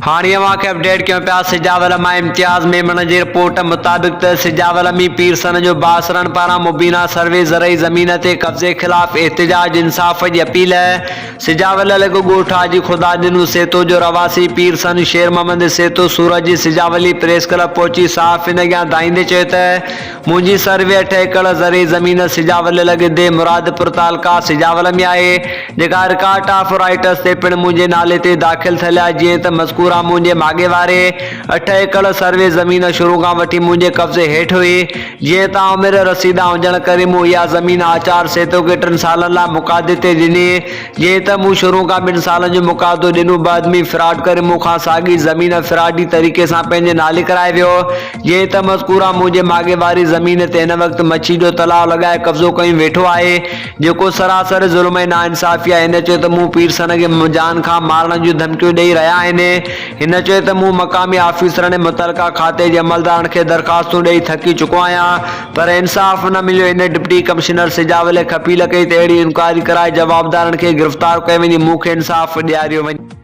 هاڻي اوهان کي اپڊيٽ ڪيون پيا سجاول مان امتياز ميمڻ جي رپورٽ مطابق ته سجاول ۾ پيرسن جو بااثرن پاران مبينا سروي زرعي زمين تي قبضي خلاف احتجاج انصاف جي اپيل سجاول لڳ ڳوٺ حاجي خدا ڏنو سيتو جو رهواسي پيرسن شير محمد سيتو سورت جي سجاولي پريس ڪلب پهچي صحافين اڳيان دانهيندي چيو ته منهنجي سروي اٺ ايڪڙ زرعي زمين سجاول لڳ ديهه مرادپور تعلقه سجاول ۾ آهي، جيڪا رڪارڊ آف رائيٽس تي پڻ منهنجي نالي تي داخل ٿيل آهي، جيئن ته مذڪوره منهنجي ماڳي واري اٺ ايڪڙ سروي زمين شروع کان وٺي منهنجي قبضي هيٺ هئي، جيئن ته آئون عمر رسيده هجڻ ڪري مون اها زمين آچار سيتو کي ٽن سالن لاء مقاعدي تي ڏني، جيئن ته مون شروع کان ٻن سالن جو مقاعدو ڏنو، بعد ۾ فراڊ ڪري مون کان ساڳي زمين فراڊي طريقي سان پنهنجي نالي ڪرائي ويو. جيئن ته مذڪوره منهنجي ماڳي واري زمين تي هن وقت مڇي جو تلاء لڳائي قبضو ڪيون ويٺو آهي، جيڪو سراسر ظلم ۽ ناانصافي آهي. هن چيو ته مون پيرسن کي جان کان مارڻ جون ڌمڪيون ڏئي رهيا آهن. هن چيو ته مون مقامي آفيسرن ۽ متعلقه کاتي جي عملدارن کي درخواستون ڏئي ٿڪي چڪو آهيان پر انصاف نه مليو. هن ڊپٽي ڪمشنر سجاول کي اپيل ڪئي ته اهڙي انڪوائري ڪرائي جوابدارن کي گرفتار ڪيو وڃي، مون کي انصاف ڏياريو وڃي.